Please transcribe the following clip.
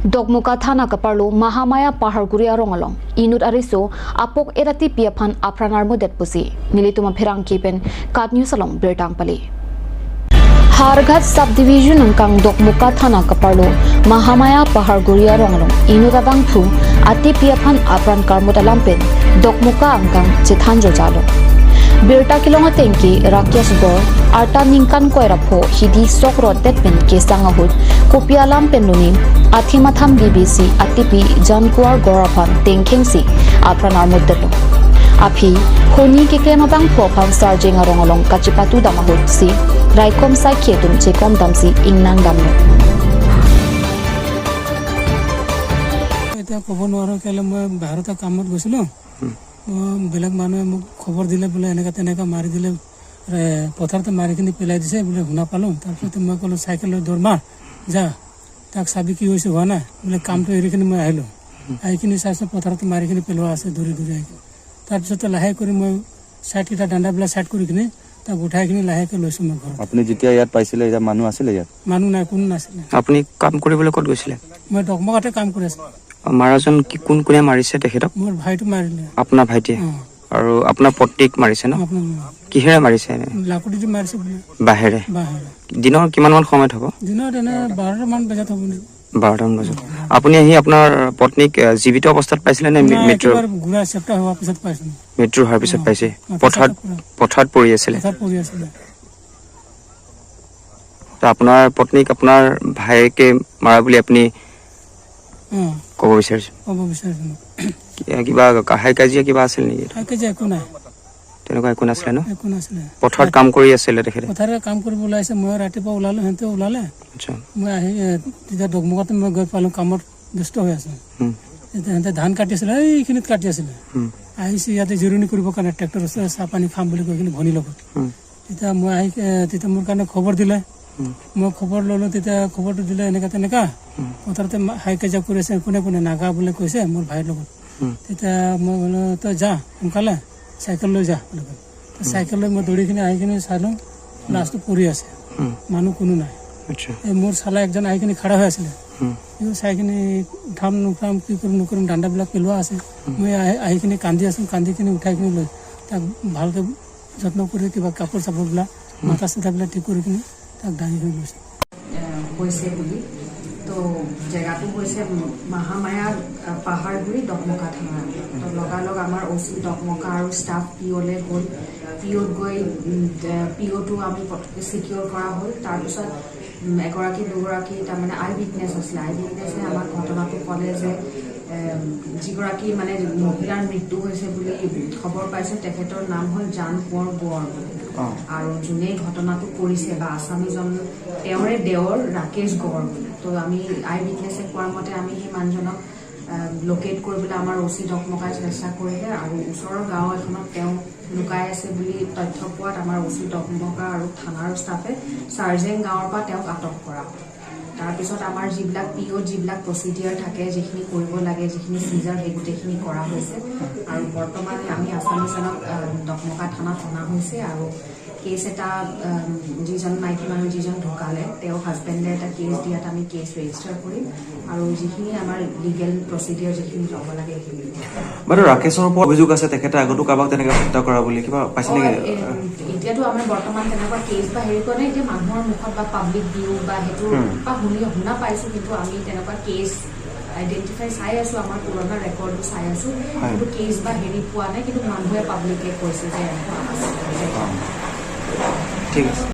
Dokmoka thana kaparlo Mahamaya Paharguri arongalong inut ariso apok erati piaphan apranar mudet pusi nilituma phirang kipen kat news along birtang pali. Harghat sub division angkang Dokmoka thana kaparlo Mahamaya Paharguri arongalong inut abang phu ati piaphan apran karmut alampen Dokmoka angkang chithanjo jalo. Birta kilonga tengki Rakesh Gor arta ningkan koirapho hidi sok rot detpen ke sangahut kopialam penluni athimatham BBC atipi jankuar goraphan tengkhengsi apranar muddelo. Aphi honi keklema bang phophan sarjeng arongolong kachipatu damahut si raikom sai khetum chekom damsi ingnang damno. এতিয়া ক'ব নোৱাৰোঁ কেলৈ মই বাহিৰতে কামত গৈছিলোঁ। মই বেলেগ মানুহে মোক খবৰ দিলে বোলে এনেকুৱা তেনেকুৱা মাৰি দিলে, পথাৰতে মাৰি কিনি পেলাই দিছে বোলে শুনা পালোঁ। তাৰপিছতে মই ক'লোঁ চাইকেল লৈ দৌৰ মাৰ যা, তাক চাবি কি হৈছে হোৱা নাই বোলে। কামটো এৰি কিনি মই আহিলোঁ, আহি কিনি চাইছোঁ পথাৰতে মাৰি কিনি পেলোৱা আছে দৌৰি দৌৰি আহি। তাৰপিছতে লাহে কৰি মই ছাইডকেইটা দাণ্ডাবিলাক ছাইড কৰি কিনি তাক উঠাই কিনি লাহেকৈ লৈছোঁ মই ঘৰত। আপুনি যেতিয়া ইয়াত পাইছিলে এতিয়া মানুহ আছিলে ইয়াত? মানুহ নাই, কোনো নাছিলে। আপুনি কাম কৰিবলৈ ক'ত গৈছিলে? মই ডকমকাতে কাম কৰি আছিলোঁ। মাৰাজন কি কোন, কোনে মাৰিছে তেখেতক? মোৰ ভাইটো মাৰিলে। আপোনাৰ ভাইটিয়ে? অঁ। আৰু আপোনাৰ পত্নীক মাৰিছে ন? আপোনাৰ। কিহেৰে মাৰিছে এনে? লাকুটি দি মাৰিছে বোলে। বাঁহেৰে? বাঁহেৰে। দিনৰ কিমানমান সময়ত হ'ব? দিনত এনে 12টামান বজাত হ'ব নেকি। 12টামান বজাত। আপুনি আহি আপোনাৰ পত্নীক জীৱিত অৱস্থাত পাইছিলে নে নাই, মৃত্যু? একেবাৰে গুড়া চেপ্টা হোৱাৰ পিছত পাইছোঁ। মৃত্যু হোৱাৰ পিছত পাইছে? অঁ, পথাৰত? পথাৰত। পথাৰত পৰি আছিলে? পথাৰত পৰি আছিলে। তো আপোনাৰ পত্নীক আপোনাৰ ভায়েকে মাৰা বুলি আপুনি অঁ। ক'ব বিচাৰিছে? ক'ব বিচাৰিছোঁ। কিবা হাই কাজিয়া কিবা আছিল নেকি? হাই কাজিয়া একো নাই। তেনেকুৱা একো নাছিলে ন? একো নাছিলে। পথাৰত কাম কৰি আছিলে তেখেতে? পথাৰে কাম কৰিব ওলাইছে, মই ৰাতিপুৱা ওলালোঁ, সিহঁতেও ওলালে। মই আহি তেতিয়া ডকমকাতে মই গৈ পালোঁ, কামত ব্যস্ত হৈ আছোঁ। তেতিয়া সিহঁতে ধান কাটি আছিলে, এইখিনিত কাটি আছিলে। আহিছে ইয়াতে জিৰণি কৰিবৰ কাৰণে, ট্ৰেক্টৰ ওচৰত চাহ পানী খাম বুলি কৈ কিনি ভনীৰ লগত। তেতিয়া মই আহি তেতিয়া মোৰ কাৰণে খবৰ দিলে। মই খবৰ ল'লোঁ, তেতিয়া খবৰটো দিলে এনেকা তেনেকা পথাৰতে হাই কাজিয়া কৰি আছে, কোনে কোনে নাগা বুলি কৈছে মোৰ ভাইৰ লগত। তেতিয়া মই বোলো তই যা সোনকালে চাইকেল লৈ যা বুলি ক'লো। চাইকেল লৈ মই দৌৰি কিনি আহি কিনি চালোঁ, লাছটো পৰি আছে, মানুহ কোনো নাই। এই মোৰ চালা একজন আহি কিনি খাৰা হৈ আছিলে। সিও চাই কিনি উঠাম নুঠাম কি কৰিম নকৰিম, দাণ্ডাবিলাক পেলোৱা আছে। মই আহি আহি কিনি কান্দি আছোঁ, কান্দি কিনি উঠাই কিনি লৈ তাক ভালকৈ যত্ন কৰি কিবা কাপোৰ চাপোৰবিলাক মাথা চাথাবিলাক ঠিক কৰি কিনি তাক দাঙি কিনি লৈছোঁ। হৈছে বুলি তো জেগাটো হৈছে মহামায়া পাহাৰগুৰি, ডকমকা থানা। তো লগালগ আমাৰ অ' চি ডকমকা আৰু ষ্টাফ পি অ'লৈ গ'ল। পি অ'ত গৈ পি অ'টো আমি ছিকিয়ৰ কৰা হ'ল। তাৰপিছত এগৰাকী দুগৰাকী তাৰমানে আই উইটনেছ আছিলে। আই উইটনেছে আমাক ঘটনাটো ক'লে যে যিগৰাকী মানে মহিলাৰ মৃত্যু হৈছে বুলি খবৰ পাইছে, তেখেতৰ নাম হ'ল জান কোঁৱৰ কোঁৱৰ বুলি আৰু যোনে ঘটনাটো কৰিছে বা আছামীজন তেওঁৰে দেৱৰ ৰাকেশ গড় বুলি। তো আমি আই উইটনেছে কোৱাৰ মতে আমি সেই মানুহজনক লোকেট কৰিবলৈ আমাৰ অ' চি ডকমকাই চেষ্টা কৰিলে আৰু ওচৰৰ গাঁও এখনত তেওঁ লুকাই আছে বুলি তথ্য পোৱাত আমাৰ অ' চি ডকমকা আৰু থানাৰ ষ্টাফে চাৰ্জেং গাঁৱৰ পৰা তেওঁক আটক কৰা হ'ল। তাৰপিছত আমাৰ যিবিলাক পি অ'ত যিবিলাক প্ৰচিডিয়াৰ থাকে, যিখিনি কৰিব লাগে, যিখিনি চিজাৰ, সেই গোটেইখিনি কৰা হৈছে আৰু বৰ্তমান আমি আছামীজনক ডকমকা থানাত অনা হৈছে আৰু কেছ এটা যিজন মাইকী মানুহ যিজন ঢুকালে, তেওঁৰ হাজবেণ্ডে এটা কেছ দিয়াত আমি কেছ ৰেজিষ্টাৰ কৰিম আৰু যিখিনি আমাৰ লিগেল প্ৰচিডিয়াৰ যিখিনি ল'ব লাগে সেইখিনি। বাৰু, ৰাকেশৰ ওপৰত অভিযোগ আছে তেখেতে আগতো কাৰোবাক তেনেকে হত্যা কৰা বুলি, কিবা পাইছে নেকি? এতিয়াতো আমাৰ বৰ্তমান তেনেকুৱা কেছ বা হেৰি কৰা নাই। এতিয়া মানুহৰ মুখত বা পাব্লিক ভিউ বা সেইটো বা শুনা পাইছো, কিন্তু আমি তেনেকুৱা কেছ আইডেণ্টিফাই চাই আছো, আমাৰ পুৰণা ৰেকৰ্ডো চাই আছো, কিন্তু কেছ বা হেৰি পোৱা নাই। কিন্তু মানুহে পাব্লিকে কৈছে যে এনেকুৱা আছে। ঠিক আছে।